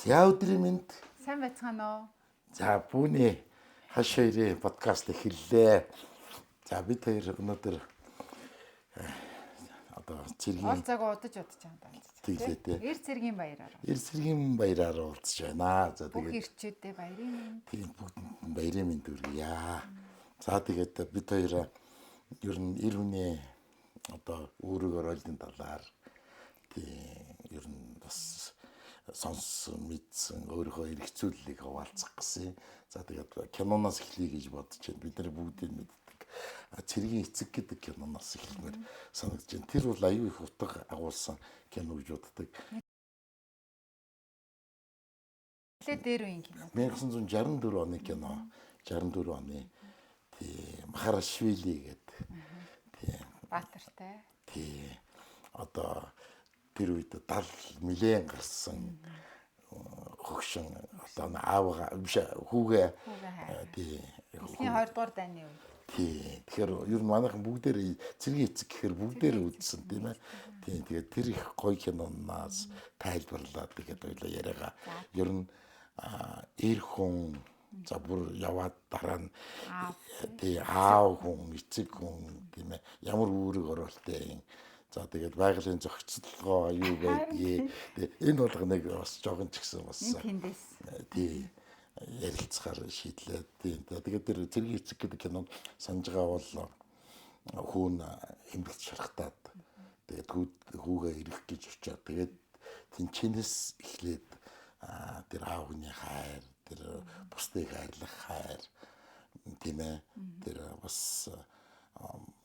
За, өдрийн мэнд. Сайн байцгаана уу? За, Бүүний хаш хоёрын подкаст эхэллээ. За, бид хоёр өнөөдөр одоо цэргийн Уулзаагүй удаж удаж байгаа юм байна. Тэглээ дээ. Эр цэргийн баяраар. Эр цэргийн баяраар уулзж байна. За, Бүх тэгээд ирчүүдээ баярын мэнд. Тийм, бүгдэнд нь баярын мэнд хүргье. За, тэгээд бид хоёр ер нь эр хүний одоо үүрэг оройлын талаар, тийм, ер нь бас сонссон, мэдсэн өөрийнхөө эргцүүллийг хуваалцах гэсэн. За, тэгээд киноноос эхлэе гэж бодож байна. Бид нар бүгдийг мэддэг. Цэргийн эцэг гэдэг киноноос эхлэмээр санагдаж байна. Тэр бол аюу их утга агуулсан кино гэж боддог. Нэлээд дээр үеийн кино. 1964 оны кино. 64 оны. Тийм, Махарашвили гэдэг. Тийм. Баатартай. Тийм. Одоо тэр үед 70 нилээн гарсан хөгшин одоо аавга биш, хүүгээ Хүүгээ хайр. Тийм. Дэлхийн 20 дугаар дайны үед. Тийм. Тэгэхээр ер нь манайхан бүгдээр цэргийн эцэг гэхээр бүгдээр үзсэн, тийм ээ. Тийм. Тэгээд тэр их гоё киноноос тайлбарлаад тэгээд ойлоо яриагаа. Ер нь эр хүн, за, бүр яваад дараа нь, тий, аав хүн, эцэг хүн, тийм ээ, ямар үүрэг ороолтой юм. За, тэгээд байгалийн зохицолгоо юу байдгийг, тий, энэ болгоныг бас жоохон ч гэсэн бас Энэ тэндээс. Тий, ярилцахаар шийдлээ. Тийм. Тэгээд тэр цэргийн эцэг гэдэг кинонд санаж байгаа бол хүүн эмгэлт шархтаад, тэгээд хүүгээ ирэх гэж очиад, тэгээд тэнчэнэс эхлээд тэр аав хүний хайр, тэр бусдыг хайрлах хайр, тийм ээ. Тэр бас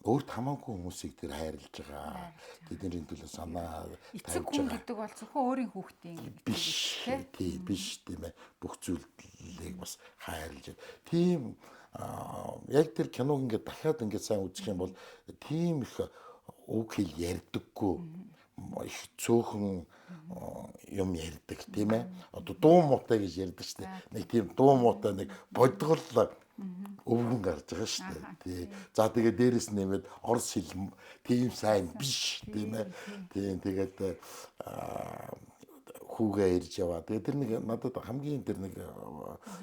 өөрт хамаагүй хүмүүсийг тэр хайрлаж байгаа. Тэдний төлөө санаа Эцэг тавьж хүн байгаа. гэдэг бол зөвхөн өөрийн хүүхдийн гэдэг Биш, тий. тий, биш, тийм ээ, бүх зүйлийг бас хайрлаж, тийм, яг тэр киног ингээд дахиад ингээд сайн үзэх юм бол тийм их үг хэл ярьдаггүй, их цөөхөн юм ярьдаг, тийм ээ. Одоо дуу муутай гэж ярьдаг шүү дээ. Нэг тийм дуу муутай, нэг бодгол өвгөн гарч байгаа шүү дээ, тий. За, тэгээд дээрэс нэмээд орос хэл тийм сайн биш, тийм ээ. Тийм, тэгээд хүүгээ ирж яваа. Тэгээд тэр нэг надад хамгийн тэр нэг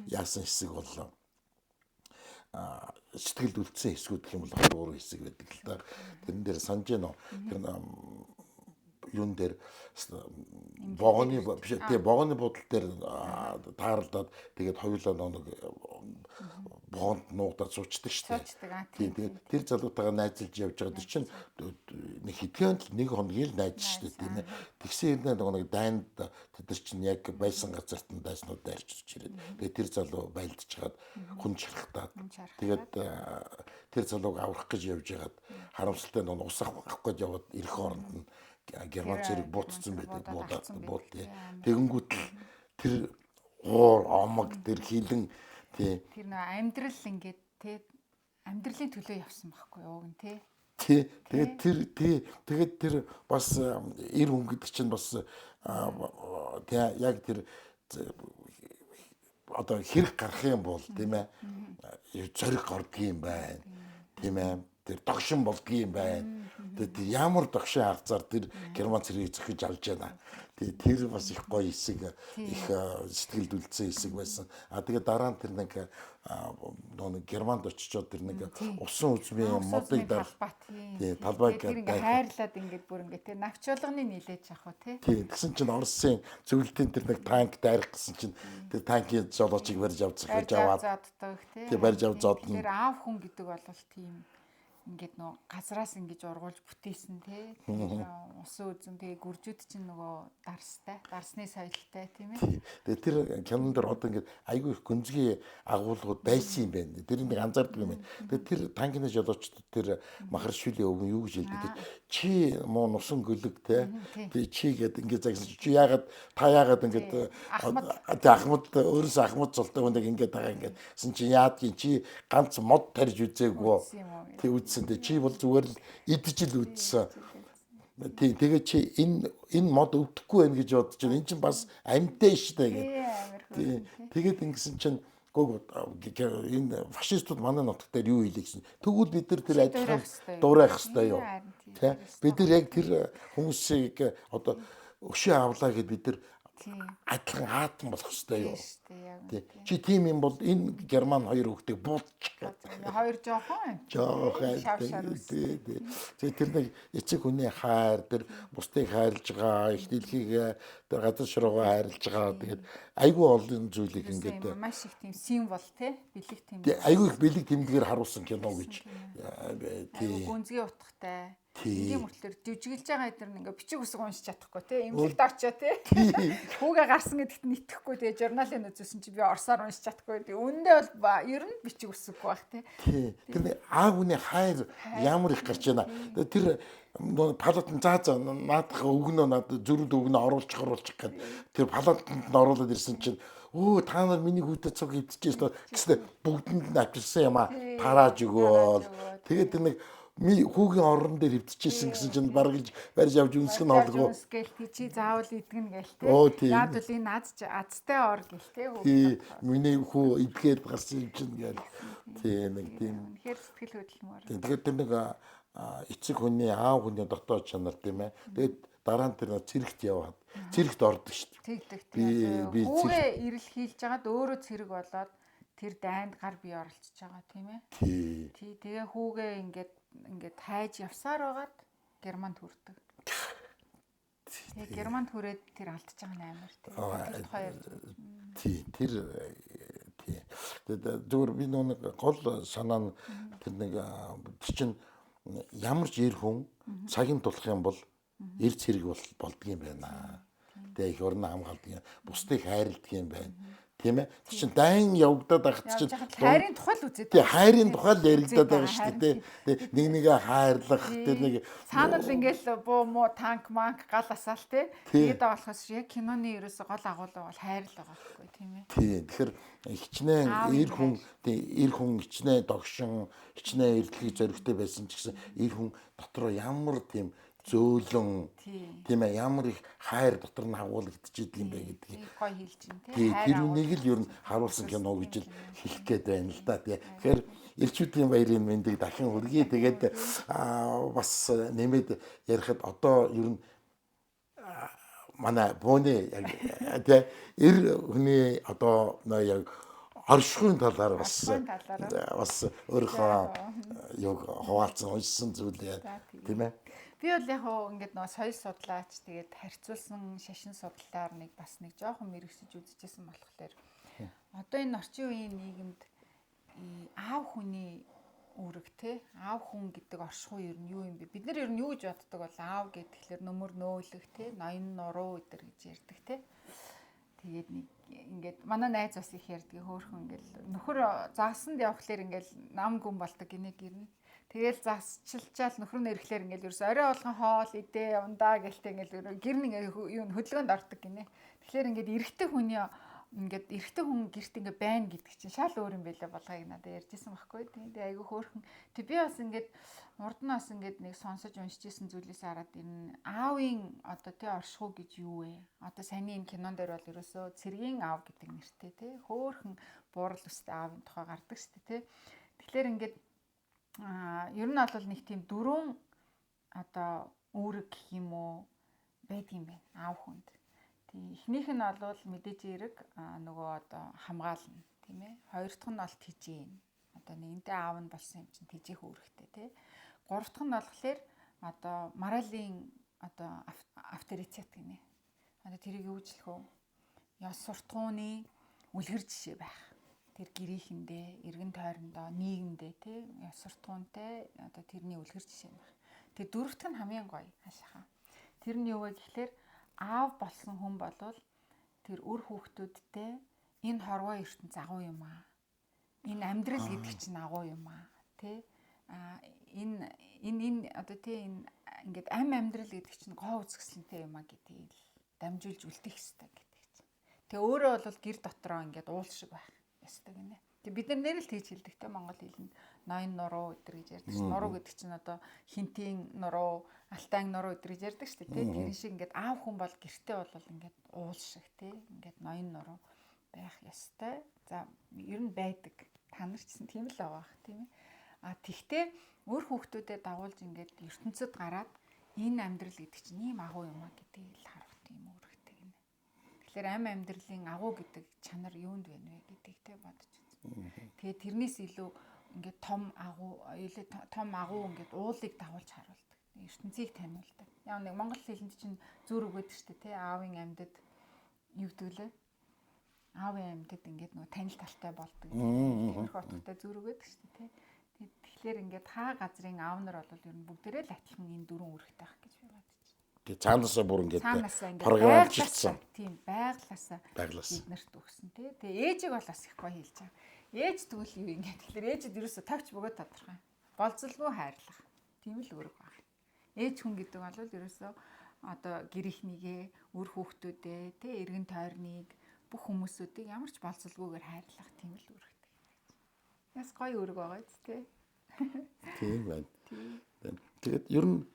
яасан хэсэг бол сэтгэлд үлдсэн хэсгүүд гэх юм бол 23 хэсэг байдаг л та. Тэрэн дээр санаж гэнэ үү? Тэр юун дээр, вагоны биш, тий, вагоны буудал дээр тааралдаад, тэгээд хоёулаа нэг вагонд нуугдаад суучдаг шүү дээ. Суучдаг, аа, тий, тэгээд тэр залуутайгаа найзалж явж байгаа. Тэр чинь нэг хэдхэн л нэг хоногийн л найз шүү дээ, тийм ээ. Тэгсэн хэрнээ нөгөө нэг дайнд тэд нар чинь яг байсан газарт нь дайснууд дайрч ирээд, тэгээд тэр залуу байлдчихад, хүн шархтаад, тэгээд тэр залууг аврах гэж явж байгаад, харамсалтай нь ус авах гэж яваад ирэх хооронд нь герман цэрэг буутсан байдаг, буудаад буут, тий. Тэгэнгүүт л тэр уур омог, тэр хилэн, тий. Тэр нөө амьдрал ингээд, тий, амьдралын төлөө явсан байхгүй юу гэн, тий. Тий. Тэгээд тэр, тий, тэгээд тэр бас эр хүн гэдэг чинь бас тий, яг тэр одоо хэрэг гарах юм бол, тийм ээ, зориг гордгийм байна. Тийм ээ. Тэр догшин болдгийм байна. Тэгээд тэр ямар догшин харцаар тэр герман цэргийг зөхиж авч байна. Тэгээ тэр бас их гоё хэсэг, их сэтгэлд үлдсэн хэсэг байсан. А тэгээд дараа нь тэр нэг нөгөө нэг Германд очичоод тэр нэг усан үзмийн модыг дар тий, талбайг тэр ингээ хайрлаад, ингээд бүр ингээ, тий, навч болгоны нийлээж авах уу, тий. Тий, тэгсэн чинь Оросын зөвлөлтийн тэр нэг танк дайрах гэсэн чинь тэр танкийн жолоочийг барьж авч зохиож аваад зоддог, тий. Тий, барьж авч зодно. Тэр аав хүн гэдэг бол тийм ингээд нөө газраас ингэж ургуулж бүтээсэн, тий. Тэр усан үзэм, тэгээ гүржүүд чинь нөгөө дарстай, дарсны соёлтой, тийм ээ. Тэгээ тэр кинон дээр одоо ингээд айгүй их гүнзгий агуулгууд байсан юм байна. Тэр нэг анзаардаг юм байна. Тэгээ тэр танкины жолоочдод тэр Махаршвили өвгөн юу гэж хэлдэг: "Чи муу нусан гөлөг, те. Тий, чи гээд ингээд загсан чи яагаад, та яагаад ингээд тий, ахмад, өөрөөсөө ахмад золтой хүнийг ингээд байгаа ингээд сэн чи яадгийн, чи ганц мод тарьж үзээгүй. Тий, үзсэн. Тий, чи бол зүгээр л идэж л үзсэн. Тий, тэгээ чи энэ мод өвдөхгүй байх гэж бодож байна. Энэ чинь бас амьтаа шүү дээ" гэдэг. Тий, тэгээд ингэсэн чинь гоо энэ фашистууд манай нутаг дээр юу хийлээ гэсэн. Тэгвэл бид нар тэр адилхан дуурайх хэрэгтэй юу? Тэ? Бид нар яг тэр хүмүүсийг одоо өшөө авлаа гэд бид нар Адилхан аатан болох ёстой юу? Тий. Чи тийм юм бол энэ герман хоёр хүүхдийг буулчих гэдэг. Хоёр жоохон. Жоохон. Тий, тий. Тэгээ тэр нэг эцэг хүний хайр, тэр бусдыг хайрлаж байгаа, их дэлхийг тэр газар шоргоо хайрлаж байгаа. Тэгээд айгүй олон зүйлийг ингээд маш их тийм символ тий, бэлэг тэмдэг. Тий, айгүй их бэлэг тэмдгээр харуулсан кино гэж. Тий. Гүнзгий утгатай. Ингийн мөртлөөр жүжиглэж байгаа эдгээр нь ингээ бичиг үсэг уншиж чадахгүй тий. Эмнэлэгт очоо тий. Хүүгээ гарсан гэдэгт нь итгэхгүй тий. Журналын үзүүлсэн чи би орсоор уншиж чадахгүй. Тий. Үүндээ бол ер нь бичиг үсэггүй байх тий. Тий. Тэр нэг аав хүний хайр ямар их гарч байна. Тэр палатан заа заа наадах өгнөө над зүрхэнд өгнөө оруулчих гэд тэр палатанд нь оруулаад ирсэн чинь өө та нар миний хүүтэй цуг идчихээс гэснээр бүгдэнд нь авчирсан юм а тарааж өгөөл. Тэгээд тэр нэг ми хүүгийн орон дээр хөвтөжсэн гэсэн чинь бараг л барьж авч үнсэх нь олгоо. Үнсгээл тий чи заавал идгэн гээл тий. Яад бол энэ аз азтай ор гэл тий хүү. Тий миний хүү идгээд гарсан юм чинь гээл. Тий нэг тийм. Үнэхээр сэтгэл хөдлөмөр. Тэгэхээр тэр нэг эцэг хүний аав хүний дотоод чанар тийм ээ. Тэгээд дараа нь тэр цэрэгт яваад цэрэгт ордог шүү дээ. Тэгдэг тий. Би хүүгээ ирэл хийлж хагаад өөрөө цэрэг болоод тэр дайнд гар бие оролцож байгаа тийм ээ. Тий. Тий тэгээ хүүгээ ингээд хайж явсаар байгаад Германд хүрдэг. Тэгээ Германд хүрээд тэр алдчихж байгаа нь амар тий. Тэр тухай ярьж. Тий тэр тий. Тэгээд зүгээр би нэг гол санаа нь тэр нэг тэр чинь ямар ч эр хүн цагийн тулах юм бол эр цэрэг болдго юм байна. Тэгээ их орно хамгаалдаг юм. Бусдыг хайрладаг юм байна. Тийм ээ. Тэр чинь дайн явагдаад байхад чинь хайрын тухай л үзээд. Тий, хайрын тухай л яригадаад байгаа шүү дээ. Тий. Нэг нэгээ хайрлах, тэр нэг цаана л ингээл буу муу танк манк гал асаал тий. Тэгээд болохоос яг киноны ерөөсө гол агуулга бол хайр л байгаа байхгүй тийм ээ. Тий. Тэгэхээр хичнээн эр хүн тий эр хүн хичнээн догшин, хичнээн эрдлэг зоригтой байсан ч гэсэн эр хүн дотроо ямар тийм зөөлөн тийм ээ ямар их хайр дотор нь агуулгадчихийдэг юм бэ гэдгийг гоё хэлж чинь тий. Тэр үнийг л ер нь харуулсан кино гэж л хэлэх гээд байна л да тий. Тэгэхээр элчүүдийн баярын мэндийг дахин хүргэе. Тэгээд бас нэмээд ярихад одоо ер нь манай бууны яг тий эр хүний одоо яг оршихуйн талаар бас өөрийнхөө юг хуваалцсан уншсан зүйл тийм ээ. Би бол яг хоо ингээд нөгөө соёл судлаач тэгээд харьцуулсан шашин судлаар нэг бас нэг жоохон мэрэгсэж үзчихсэн болохоор одоо энэ орчин үеийн нийгэмд аав хүний үүрэг те аав хүн гэдэг оршихуй ер нь юу юм бэ? Бид нар ер нь юу гэж боддог бол аав гэхэлэр нөмөр нөөлөх те ноён нуруу өдр гэж ярьдаг те. Тэгээд нэг ингээд манай найз бас их ярьдаг хөөхөн ингээл нөхөр загсанд явхлаар ингээл нам гүн болдог гинэ гэрнэ. Тэгэл засчилчаал нөхөр нь ирэхлээр ингээл ерөөс орой болгон хоол идэ явандаа гэлтэй ингээл гэр нь ингээ юу хөдөлгөөнд ордог гинэ. Тэгэхээр ингээд эрэгтэй хүний ингээд эрэгтэй хүн гэрт ингээ байна гэдэг чинь шал өөр юм байлаа болгоёг надад ярьжсэн байхгүй. Тэгээ айгүй хөөрхөн. Тэг би бас ингээд урд нь бас ингээд нэг сонсож уншиж исэн зүйлээс хараад энэ аавын одоо тий оршихуй гэж юу вэ? Одоо саяны энэ кинон дээр бол ерөөсөө цэргийн аав гэдэг нэртэй тий хөөрхөн буурал өстэй аавын тухай гардаг шүү дээ тий. Тэгэхээр ингээд ер нь бол нэг тийм дөрвөн одоо үүрэг гэх юм уу байдгийн байна аав хүнд. Тийм эхнийх нь бол мэдээж эрэг нөгөө одоо хамгаална тийм ээ. Хоёр дахь нь бол тэжээн. Одоо нэгэнтээ аав нь болсон юм чинь тэжээх үүрэгтэй тий. Гурав дахь нь болохоор одоо моралийн одоо авторитет гинэ. Одоо тэрийг юу гэж хэлэх вэ? Ёс суртахууны үлгэр жишээ байх. Тэр гэрийнхэндээ, эргэн тойрондоо, нийгэмдээ тий ёс суртахуунтай одоо тэрний үлгэр жишээ байх. Тэр дөрөвт нь хамгийн гоё хашаха. Тэр нь юу вэ гэхлээр аав болсон хүн болвол тэр үр хүүхдүүдтэй энэ хорвоо ертөнц агуу юм аа. Энэ амьдрал гэдэг чинь агуу юм аа. Тэ? А энэ энэ энэ одоо тий энэ ингээд ам амьдрал гэдэг чинь гоо үзэсгэлэнтэй юм аа гэдгийг дамжуулж үлдээх ёстой гэдэг чинь. Тэгээ өөрөө бол гэр дотроо ингээд уул шиг байх ёстой гинэ. Тэг бид нар нэр л тэгж хэлдэг те монгол хэлэнд ноён нуруу өдр гэж ярьдаг чинь нуруу гэдэг чинь одоо хинтийн нуруу, алтайн нуруу өдр гэж ярьдаг шүү дээ те. Тэр шиг ингээд аав хүн бол гэрте бол ингээд уул шиг те ингээд ноён нуруу байх ёстой. За ер нь байдаг. Та нар ч гэсэн тийм л байгаа бах тийм ээ. А тэгтээ өөр хүүхдүүдэд дагуулж ингээд ертөнцид гараад энэ амьдрал гэдэг чинь ийм агуу юм а гэдгийг л харах тийм үүрэгтэй гинэ. Тэгэхээр амь амьдралын агуу гэдэг чанар юунд байна вэ гэдгийг те бодож үзсэн. Тэгээд тэрнээс илүү ингээд том агуу илүү том агуу ингээд уулыг дагуулж харуулдаг. Ертөнцийг таниулдаг. Яг нэг монгол хэлэнд чинь зүр өгөөд штэ те аавын амьдад юу гэдэг лээ? Аавын амьдад ингээд нөгөө танил талтай болдог. Тиймэрхүү утгатай зүр өгөөд штэ те. Тэгэхээр ингээд хаа газрын аав нар бол ер нь бүгдээрээ л адилхан энэ дөрвөн үүрэгтэй байх гэж би бодож байна. Тэгээ цаанаасаа бүр ингээд програмчлсан. Тийм, байглаасаа биднэрт өгсөн тий. Тэгээ ээжийг бол бас их гоё хэлж байгаа. Ээж тэгвэл юу ингээд тэгэхээр ээжид ерөөсө тавч бөгөөд тодорхой. Болзолгүй хайрлах. Тийм л үүрэг байна. Ээж хүн гэдэг бол ерөөсө одоо гэрийнхнийгээ, үр хүүхдүүдээ, тий, эргэн тойрныг бүх хүмүүсүүдийг ямар ч болзолгүйгээр хайрлах тийм л үүрэгтэй. Яс гоё үүрэг байгаа биз тий. Тийм байна. Тэгээд ер нь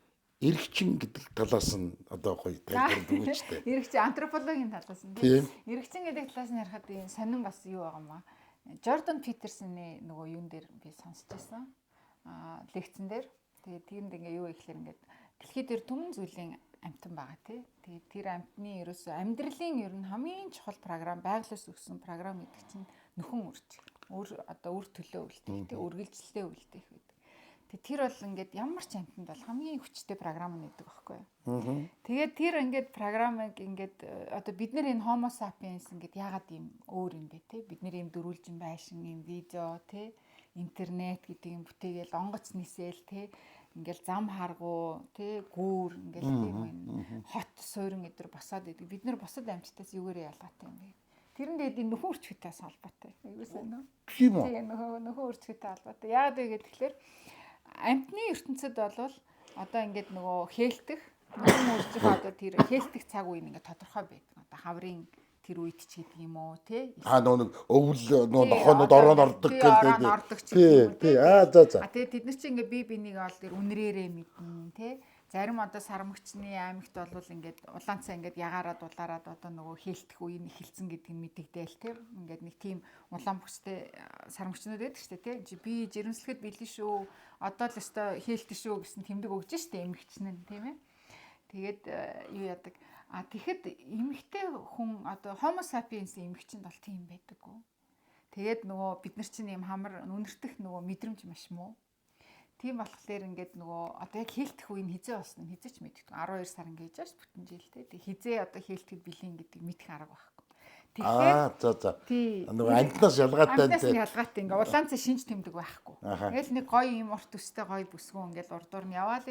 эрэгчин гэдэг талаас нь одоо гоё тайлбар өгөөч тэ. Эрэгчин антропологийн талаас нь тийм. Эрэгчин гэдэг талаас нь ярихад ийм сонин бас юу байгаа юм аа. Жордан Питерсоны нөгөө юун дээр би сонсч байсан. Лекцэн дээр. Тэгээд тэнд ингээ юу ихлээр ингээд дэлхий дээр түмэн зүйлийн амьтан байгаа тий. Тэгээд тэр амьтны ерөөсөө амьдралын ер нь хамгийн чухал програм байглаас өгсөн програм гэдэг чинь нөхөн үрж. Үр одоо үр төлөө үлдээх тий, үргэлжлэлээ үлдээх гэдэг. Тэгээд тэр бол ингээд ямар ч амьтанд бол хамгийн хүчтэй програм нэгдэг байхгүй юу. Тэгээд тэр ингээд програмыг ингээд одоо бид нар энэ Homo sapiens ингээд яагаад ийм өөр юм бэ те? Бид нар ийм дөрвөлжин байшин, ийм видео те, интернет гэдэг юм бүтээгээл онгоц нисээл те, ингээл зам харгуу те, гүүр ингээл тийм энэ хот суурин өдр босоод идэг. Бид нар бусад амьтдаас юугаараа ялгаатай юм бэ? Тэр нь тэгээд энэ нөхөн үрчгтэй холбоотой. Айгуу сайн уу? Тийм үү? Тийм нөхөн үрчгтэй холбоотой. Яагаад вэ гэхээр амьтны ертөнцид бол одоо ингээд нөгөө хээлтэх нөхөн үржих одоо тэр хээлтэх цаг үе ингээд тодорхой байдаг. Одоо хаврын тэр үед ч гэдэг юм уу тий? Аа нөгөө нэг өвөл нөгөө нохоонод орон ордог гэдэг тий. Тий. Аа за за. А тэгээд тэд нар чинь ингээд бие биенийг ол тэр үнрээрээ мэднэ тий. Зарим одоо сармагчны аймагт бол ингээд улаанцаа ингээд ягаараа дулаараад одоо нөгөө хээлтэх үе нь эхэлсэн гэдгийг мэдэгдээл тий. Ингээд нэг тийм улаан бүстэй сармагчнууд байдаг шүү дээ тий. Би жирэмслэхэд бэлэн шүү. Одоо л өстой хээлтэн шүү гэсэн тэмдэг өгч штэ эмгэгчин нь тийм ээ. Тэгээд юу яадаг. А тэгэхэд эмэгтэй хүн одоо Homo sapiens эмэгчинд бол тийм байдаггүй. Тэгээд нөгөө бид нар чинь ийм хамар үнэртэх нөгөө мэдрэмж маш муу. Тийм болохоор ингээд нөгөө одоо яг хээлтэх үе нь хизээ болсон нь хизээч мэддэг. 12 сар ингээд яаш бүтэн жил те. Тэг хизээ одоо хээлтэхэд бэлэн гэдэг мэдэх арга байхгүй. Тэгэхээр за за. Нөгөө амьтнаас ялгаатай те. Амьтнаас ялгаатай ингээд улаанцаа шинж тэмдэг байхгүй. Тэгэл нэг гоё юм урт төстэй гоё бүсгүүн ингээд урдуур нь яваал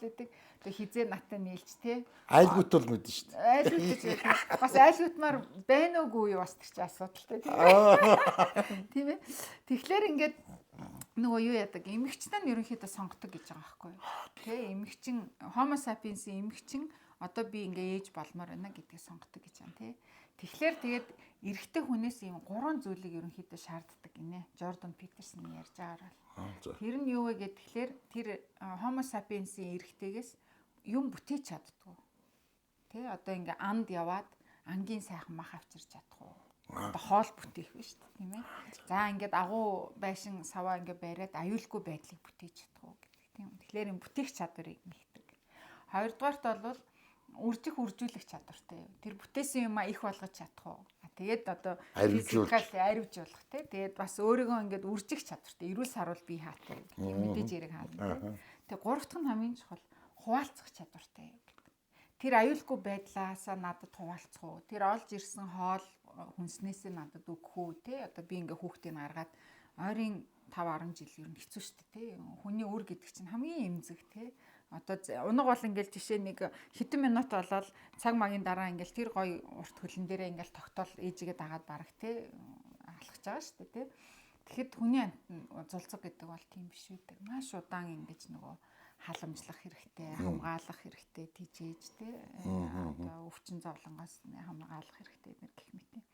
идэг. Тэг хизээ натаа нийлж те. Айлгүйт бол мэднэ шүү дээ. Айлгүйт ч бас айлгүйтмаар байна уугүй юу бас тэр чинь асуудалтай тийм ээ. Тийм ээ. Тэгэхээр ингээд нөгөө юу яадаг эмэгчнээ нь ерөнхийдөө сонгодог гэж байгаа байхгүй юу. Тэ эмэгчин Homo sapiens-ийн эмэгчин одоо би ингээ ээж болмоор байна гэдгийг сонгодог гэж байна тий. Тэгэхээр тэгээд эрэгтэй хүнээс ийм гурван зүйлийг ерөнхийдөө шаарддаг гинэ. Жордан Питерсон ярьж байгаагаар бол. Тэр нь юу вэ гэхээр тэр Homo sapiens-ийн эрэгтэйгээс юм бүтээж чаддгүй. Тэ одоо ингээ анд яваад ангийн сайхан мах авчирч чадах уу? Одоо хоол бүтээх биш үү тийм ээ. За ингээд агуу байшин саваа ингээд бариад аюулгүй байдлыг бүтээж чадах уу гэдэг тийм. Тэгэхээр юм бүтээх чадварыг нэгдэг. Хоёрдугаарт бол үржих үржүүлэх чадвартай. Тэр бүтээсэн юмаа их болгож чадах уу? Тэгээд одоо физикал аривжуулах тий. Тэгээд бас өөрийгөө ингээд үржих чадвартай. Эрүүл саруул бие хаатай гэх юм мэдээж яриг хаана тий. Тэгээд гурав дахь нь хамгийн чухал хуваалцах чадвартай гэдэг. Тэр аюулгүй байдлаасаа надад хуваалцах уу? Тэр олж ирсэн хоол хүнснээсээ надад өгөх үү те одоо би ингээ хүүхдийг гаргаад ойрын 5 10 жил ер нь хэцүү шүү дээ те хүний үр гэдэг чинь хамгийн эмзэг те одоо унаг бол ингээл жишээ нэг хэдэн минут болоод цаг магийн дараа ингээл тэр гоё урт хөлн дээрээ ингээл тогтоол ээжигээ дагаад бараг те алхаж байгаа шүү дээ те. Тэгэхэд хүний амт зулцэг гэдэг бол тийм биш үү маш удаан ингэж нөгөө халамжлах хэрэгтэй, хамгаалах хэрэгтэй, тижээж те одоо өвчин зовлонгоос хамгаалах хэрэгтэй гэх мэт.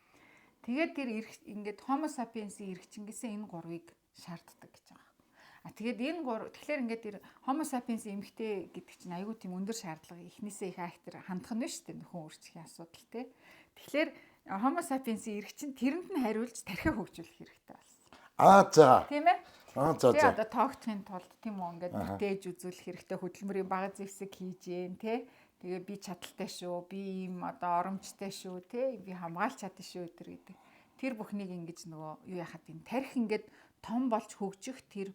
Тэгээд тэр ингээд Homo sapiens-ийн эрэгчингээсээ энэ гурвыг шаарддаг гэж байгаа. А тэгээд энэ гур тэгэхээр ингээд тэр Homo sapiens эмэгтэй гэдэг чинь айгүй тийм өндөр шаардлага эхнээсээ их айхтар хандах нь шүү дээ нөхөн үржихийн асуудал те. Тэгэхээр Homo sapiens-ийн эрэгчин тэрэнд нь хариулж тархиа хөгжүүлэх хэрэгтэй болсон. Аа за. Тийм ээ. Аа за за. Одоо тоогдохын тулд тийм үү ингээд бүтээж үзүүлэх хэрэгтэй хөдөлмөрийн бага зэвсэг хийж гэн те. Тэгээ би чадaltaй шүү, би ийм одоо оромжтой шүү, те би хамгаалж чадсан шүү өдр гэдэг. Тэр бүхнийг ингэж нөгөө юу яхад энэ тарих ингээд том болж хөгжих тэр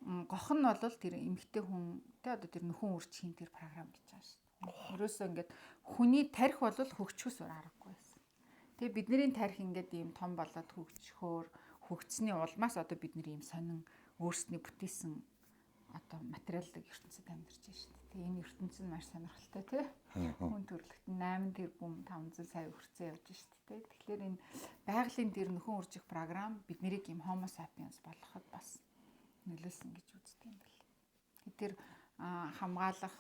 гох нь бол тэр эмэгтэй хүн те одоо тэр нөхөн үржихийн тэр програм гэж байгаа шүү дээ. Ерөөсөө ингээд хүний тарих бол хөгжихөөс өөр аргагүй байсан. Тэгээ бидний тарих ингээд ийм том болоод хөгжихөөр хөгжсөний улмаас одоо бид нэр ийм сонин өөрсний бүтээсэн одоо материалын ертөнцид амьдарч байна шүү дээ. Тэгээ энэ ертөнц нь маш сонирхолтой тий. Хүн төрөлхт нь 8 тэрбум 500 сая хүрцээ явж шүү дээ. Тэгэхээр энэ байгалийн тэр нөхөн үржих програм бид нарыг ийм Homo sapiens болгоход бас нөлөөлсөн гэж үздэг юм байна. Тэр хамгаалах,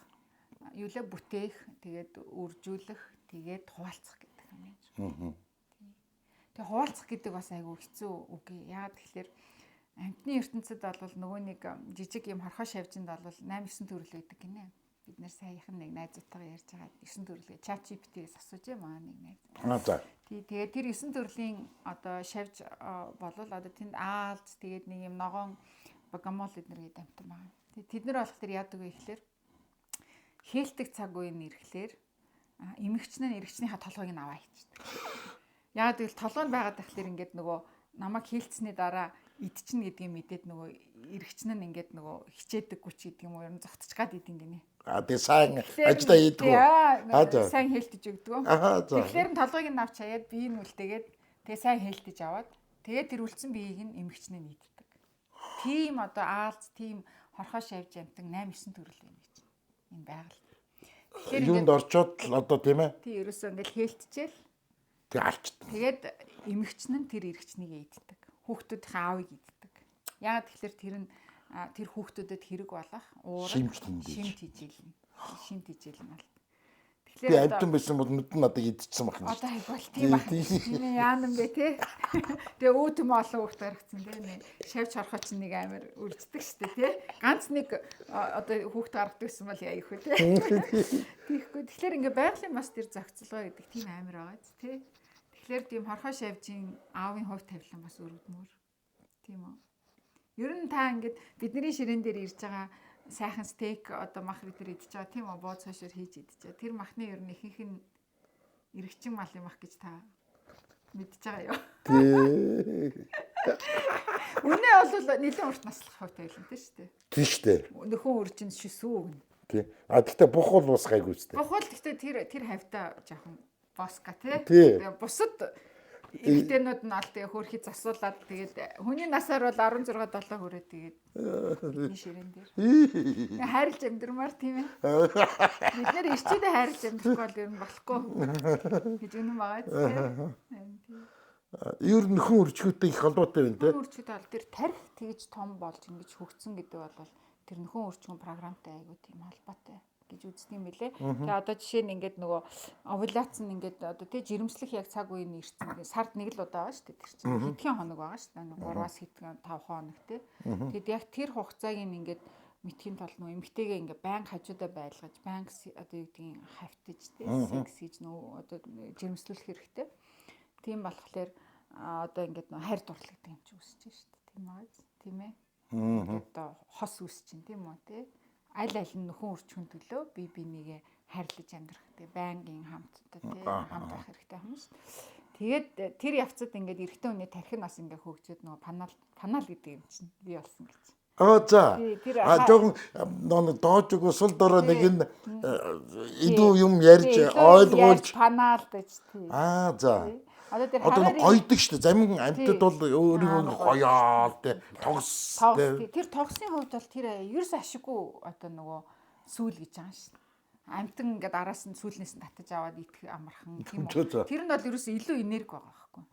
юулаа бүтээх, тэгээд үржүүлэх, тэгээд хуваалцах гэдэг юм байна. Тэгээ хуваалцах гэдэг бас айгүй хэцүү үг. Яагаад тэгэхээр амьтны ертөнцид бол нөгөө нэг жижиг юм хорхоо шавжинд бол 8 9 төрөл байдаг гинэ. Бид нэр саяхан нэг найзуудтайгаа ярьж байгаа 9 төрөл ChatGPT-гээс асууж маа нэг найз. Аа за. Тий, тэгээд тэр 9 төрлийн одоо шавж болвол одоо тэнд аалз тэгээд нэг юм ногоон богомол эднэр гэдэг амьтан байгаа. Тэгээд тэд нар болох тэр яадаг вэ гэхлээр хээлтэг цаг үе нь ирэхлээр эмэгчнээ нь эрэгчнийхээ толгойг нь аваа хийчихдэг. Яагаад гэвэл толгой нь байгаад тахлаар ингээд нөгөө намайг хээлтсэний дараа идчихнэ гэдгийг мэдээд нөгөө эрэгчнэ нь ингээд нөгөө хичээдэггүй ч гэдэг юм уу ер нь зогтчих гад идэв гинэ. А тэгээ сайн ажлаа хийдгүү. Аа сайн хээлтэж өгдөг. Тэгэхээр нь толгойг нь авч хаяад бие нь үлдээгээд тэгээ сайн хээлтэж аваад тэгээ тэр үлдсэн биеийг нь эмэгчнээ нь иддэг. Тийм одоо аалз тийм хорхоо шавж амтан 8 9 төрөл байна гэж. Энэ байгаль. Тэгэхээр юунд орчоод л одоо тийм ээ. Тий ерөөсөө ингээл хээлтчихэл. Тэг алчдаг. Тэгээд эмэгчнэ нь тэр эрэгчнийг иддэг. Хүүхдүүдийн аавыг иддэг. Яагаад тэгэхээр тэр нь тэр хүүхдүүдэд хэрэг болох уураг шимт хижээлнэ. Шимт хижээлнэ бол. Тэгэхээр би амьтан байсан бол нүд нь надад идчихсэн байх юм. Одоо хайгвал тийм байх. Тийм яан юм бэ те. Тэгээ өө төмөө олон хүүхд гаргацсан те. Шавж хорхоо чинь нэг амар үрждэг штэ те. Ганц нэг одоо хүүхд гаргадаг гэсэн бол яа их вэ те. Тийхгүй. Тэгэхээр ингээ байгалийн бас тэр зохицолгоо гэдэг тийм амар байгаа ч те. Тэгэхээр тийм хорхоо шавжийн аавын хувь тавилан бас өргөдмөр. Тийм үү. Ер нь та ингээд бидний ширээн дээр ирж байгаа сайхан стейк одоо мах бид идэж байгаа тийм үү, бууз хошоор хийж идэж байгаа. Тэр махны ер нь ихэнх нь эрэгчин мал юм ах гэж та мэдж байгаа юу? Тий. Үнэ бол нэлээд урт наслах хувь тавилантай шүү дээ. Тийм шүү дээ. Нөхөн үржин шисүү өгнө. Тий. А тэгтээ бух бол бас гайгүй шүү дээ. Бух бол тэгтээ тэр хавьтаа жоохон боска тий. Тэгээ бусад эрэгтэйнүүд нь ал тэгээ хөөрхий засуулаад тэгээд хүний насаар бол 16 7 хүрээ тэгээд энэ ширээн дээр. Хайрлж амьдрмаар тийм ээ. Бид нэр ирчүүдээ хайрлж амьдрахгүй бол ер нь болохгүй гэж үнэн байгаа тийм. Ер нь нөхөн үржихүүтэй их холбоотой байна тийм. Нөхөн үржихүүтэй бол тэр тарих тэгж том болж ингэж хөгжсөн гэдэг бол тэр нөхөн үржихүүн програмтай айгуу тийм холбоотой гэж үздэг юм билэ. Тэгээ одоо жишээ нь ингээд нөгөө овуляц нь ингээд одоо тий жирэмслэх яг цаг үе нь ирсэн. Сард нэг л удаа байгаа шүү дээ. Тэр чинь хэдхэн хоног байгаа шүү дээ. 3-аас хэдхэн 5 хоног тий. Тэгэд яг тэр хугацааг нь ингээд мэдхийн тулд нөгөө эмгтээгээ ингээд байнга хажуудаа байлгаж, байнга одоо юу гэдгийг хавтаж тий секс хийж нөгөө одоо жирэмслүүлэх хэрэгтэй. Тийм болохоор одоо ингээд нөгөө хайр дурлал гэдэг юм чи үүсэж шүү дээ. Тийм аа. Тийм ээ. Одоо хос үүс чинь тийм үү тий. Аль аль нь нөхөн үрчхэн төлөө би бинийгээ хайрлаж амьдрах тий байнгын хамт одоо тий хамт байх хэрэгтэй юм шүү. Тэгээд тэр явцад ингээд эрэгтэй хүний тархи нь бас ингээд хөгжөөд нөгөө панал гэдэг юм чинь бий болсон гэж. Аа за. А жоохон нөө доож өгөө сул дорой нэг нь илүү юм ярьж ойлгуулж панаалдаж тий. Аа за. Одоо тэр одоо гойдог шүү дээ. Зарим амьтад бол өөрийгөө гоёол тий тогс тий. Тэр тогсны хувьд бол тэр ерөөс ашиггүй одоо нөгөө сүүл гэж байгаа шүү дээ. Амьтан ингээд араас нь сүүлнээс нь татаж аваад идэх амархан тийм үү. Тэр нь бол ерөөс илүү энерги байгаа байхгүй.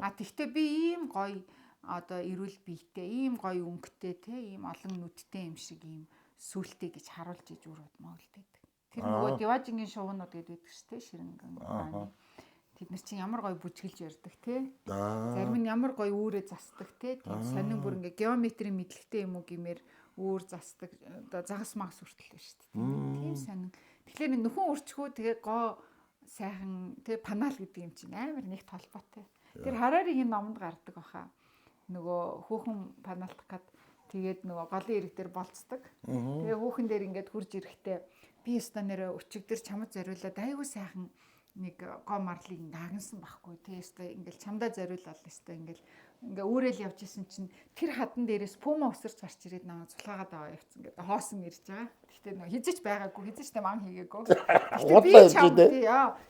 А тэгтээ би ийм гоё одоо эрүүл биетэй, ийм гоё өнгөтэй тий, ийм олон нүдтэй юм шиг ийм сүлтэй гэж харуулж иж үр удмаа үлдээдэг. Тэр нөгөө диважингийн шувуунууд гэдэг байдаг шүү дээ, ширэнгэн. Тэд нар чинь ямар гоё бүжгэлж ярьдаг тий. Зарим нь ямар гоё үүрээ засдаг тий. Тийм сонин бүр ингээ геометрийн мэдлэгтэй юм уу гэмээр үүр засдаг одоо загас магас хүртэл байна шүү дээ. Тийм сонин. Тэгэхээр нөхөн үрчхүү тэгээ гоо сайхан тий панал гэдэг юм чинь амар нэгт холбоотой. Тэр Хараригийн номонд гардаг баха. Нөгөө хүүхэн паналдах гад тэгээд нөгөө голын ирэг дээр болцдог. Тэгээ хүүхэн дээр ингээд хурж ирэхдээ Би өстө нэрэ өчигдөр чамд зориулаад айгүй сайхан нэг го марлыг ингээ агнсан байхгүй тий, өстө ингээл чамдаа зориулаад өстө ингээл ингээ үүрэл явж исэн чинь тэр хадан дээрээс пума өсөрч гарч ирээд намайг цулгаагаад аваа явцсан гэдэг хоосон ирж байгаа. Гэхдээ нөө хизэж байгаагүй, хизэж тэ ман хийгээгүй. Гэхдээ би чамд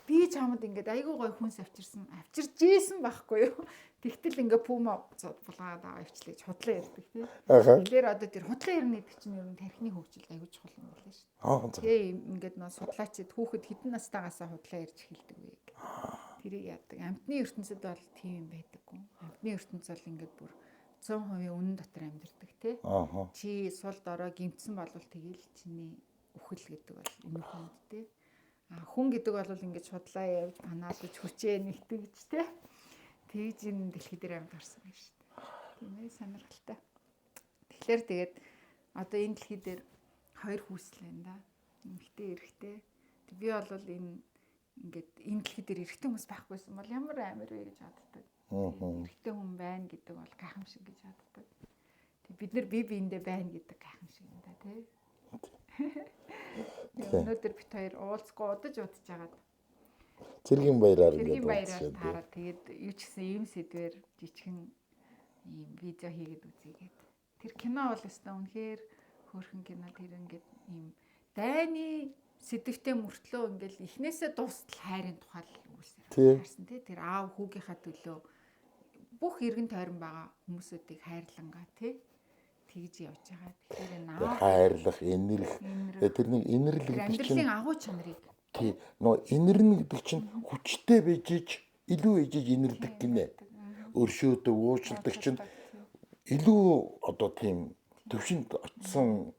би чамд ингээд айгүй гой хүнс авчирсан, авчирж ийсэн байхгүй юу. Тэгтэл ингээ пума булгаад аваа явчлаа гэж худлаа ярьдаг тий. Тэгэхээр одоо тэр худлаа ярина гэдэг чинь ер нь тархины хөгжилд айгүй чухал юм байна шүү дээ. Тий, ингээд нөө судлаачид хүүхэд хэдэн настайгаасаа худлаа ярьж эхэлдэг вэ гэх. Тэрийг яадаг. Амьтны ертөнцид бол тийм юм байдаггүй. Амьтны ертөнц бол ингээд бүр 100% үнэн дотор амьдардаг тий. Чи сул дорой гимтсэн болвол тэгэл чиний үхэл гэдэг бол өмнөх хүнд тий. А хүн гэдэг бол ингээд худлаа явж панаалж хүчээ нэгтгэж тий. Тэгж энэ дэлхий дээр амьд гарсан юм шүү дээ. Тийм ээ, сонирхолтой. Тэгэхээр тэгээд одоо энэ дэлхий дээр хоёр хүүсэл байна да. Эмэгтэй, эрэгтэй. Би бол энэ ингээд энэ дэлхий дээр эрэгтэй хүмүүс байхгүйсэн бол ямар амар вэ гэж боддог. Эрэгтэй хүн байна гэдэг бол гайхамшиг гэж боддог. Тэг бид нар бие биендээ байна гэдэг гайхамшиг юм да тий. Өнөөдөр бит хоёр уулзахгүй удаж удаж хагаад Цэргийн баяраар ингээд уулзсан. Тэгээд юу ч гэсэн ийм сэдвэр жижигхэн ийм видео хийгээд үзьгээд. Тэр кино бол өстой үнэхээр хөөрхөн кино, тэр ингээд ийм дайны сэдвтэй мөртлөө ингээл эхнээсээ дуустал хайрын тухай л өгүүлсээр харсан тий. Тэр аав хүүгийнхаа төлөө бүх эргэн тойрон байгаа хүмүүсүүдийг хайрлангаа тий тэгж явж байгаа. Тэгэхээр энэ аав хайрлах, инэрх, тэр нэг инэрлэг гэдэг чинь амьдралын агуу чанарыг тий, нөө инэрнэ гэдэг чинь хүчтэй байж иж илүү ижиж инэрдэг гинэ. Өршөөдөг, уучладаг чинь илүү одоо тийм төвшөнд очисон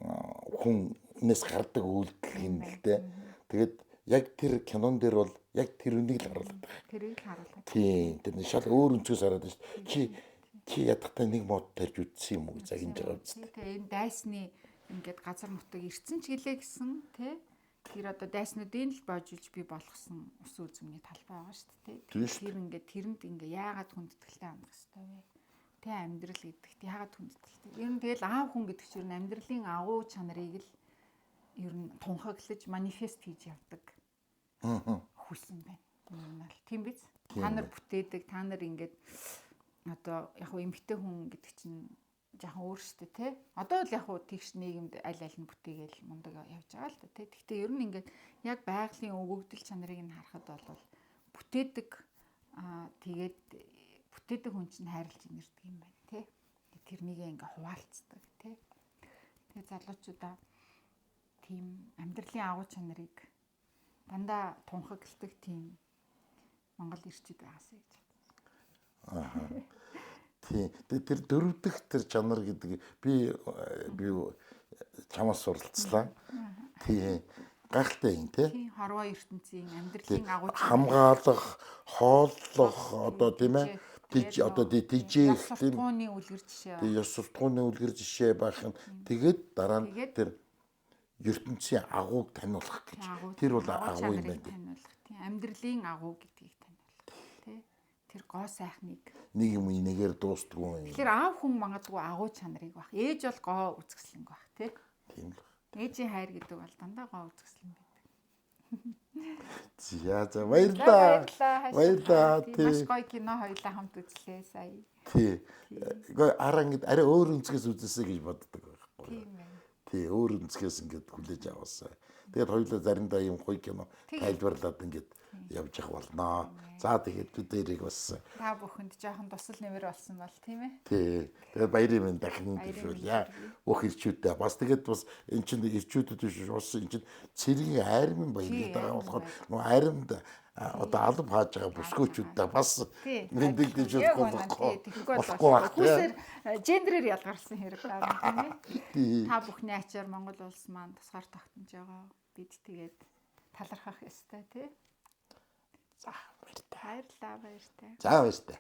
хүнээс гардаг үйлдэл юм л дээ. Тэгээд яг тэр кинон дээр бол яг тэр үнийг л харуулдаг. Тэрийг л харуулдаг. Тийм, тэр нэг шал өөр өнцгөөс хараад байна шүү дээ. Чи ядахтай нэг мод тарьж үтсэн юм уу гэж загинж байгаа үст. Тийм, энэ дайсны ингээд газар нутаг ирцэн ч гэлээ гэсэн тий. Тэр одоо дайснуудын л боожуулж бий болгосон ус үзмний талбай байгаа шүү дээ. Тэр ингээд тэрэнд ингээ яагаад хүндэтгэлтэй хандах ёстой вэ? Тэ амьдрал гэдэгт яагаад хүндэтгэлтэй? Ер нь тэгэл аав хүн гэдэг чинь амьдралын агуу чанарыг л ер нь тунхаглаж манифест хийж явдаг. Хүс юм байна. Ер нь бол тийм биз? Та нар бүтээдэг, та нар ингээд одоо яг хуу эмгтэй хүн гэдэг чинь жаахан өөр шүү дээ, тий. Одоо л яг хуу тэгш нийгэмд аль аль нь бүтээгээл мундаг явж байгаа л да, тий. Гэхдээ ер нь ингээд яг байгалийн өгөгдөл чанарыг нь харахад бол бүтээдэг, тэгээд бүтээдэг хүн чинь хайрлаж инэрдэг юм байна, тий. Тэрнийгээ ингээ хуваалцдаг, тий. Тэгээ залуучуудаа тийм амьдралын агуу чанарыг дандаа тунхагладаг тийм Монгол ирчүүд байгаасай гэж бодсон. Аа. Тийм. Тэр дөрөв дэх тэр чанар гэдэг би чамаас суралцлаа. Тийм. Гайхалтай юм тий. Тийм, хорвоо ертөнцийн амьдралын агуу хамгаалах, хооллох одоо тийм ээ. Одоо тийжээх тийм сурталчилгааны үлгэр жишээ. Тийм, ёс суртахууны үлгэр жишээ байх нь. Тэгээд дараа нь тэр ертөнцийн агууг таниулах гэж. Тэр бол агуу юм байна. Тийм, амьдралын агуу гэдгийг таниулах тий. Тэр гоо сайхныг нэг юм энэгээр дуустдаггүй юм. Тэгэхээр аав хүн магадгүй агуу чанарыг бах. Ээж бол гоо үзэсгэлэнг бах тий. Тийм л. Ээжийн хайр гэдэг бол дандаа гоо үзэсгэлэн байдаг. За баярлалаа. Баярлалаа. Тий. Маш гоё кино хоёлаа хамт үзлээ сая. Тий. Гэхдээ араа ингэж арай өөр өнцгөөс үзээсэй гэж боддог байхгүй. Тийм ээ. Тий, өөр өнцгөөс ингэж хүлээж аваасай. Тэгээд хоёулаа заримдаа юм гоё кино тайлбарлаад ингэж явж явах болноо. За тэгээд бид хоёрыг бас та бүхэнд жоохон тусал нэмэр болсон бол тийм ээ. Тий. Тэгээд баярын минь дахин дэвшүүлье. Бүх ирчүүдээ бас тэгээд бас эн чинь ирчүүдэд биш бас эн чинь цэргийн армийн баяр гэдэг байгаа болохоор нөгөө армид одоо алба хааж байгаа бүсгүүчүүдээ бас мэндэл дэвшүүлэх болохгүй байх. Хүүсээр гендерээр ялгарсан хэрэг байна тийм ээ. Та бүхний ачаар Монгол улс маань тусгаар тогтнож байгаа. Бид тэгээд талархах ёстой тий. За баяртай. Баярлалаа, баяртай. За баяртай.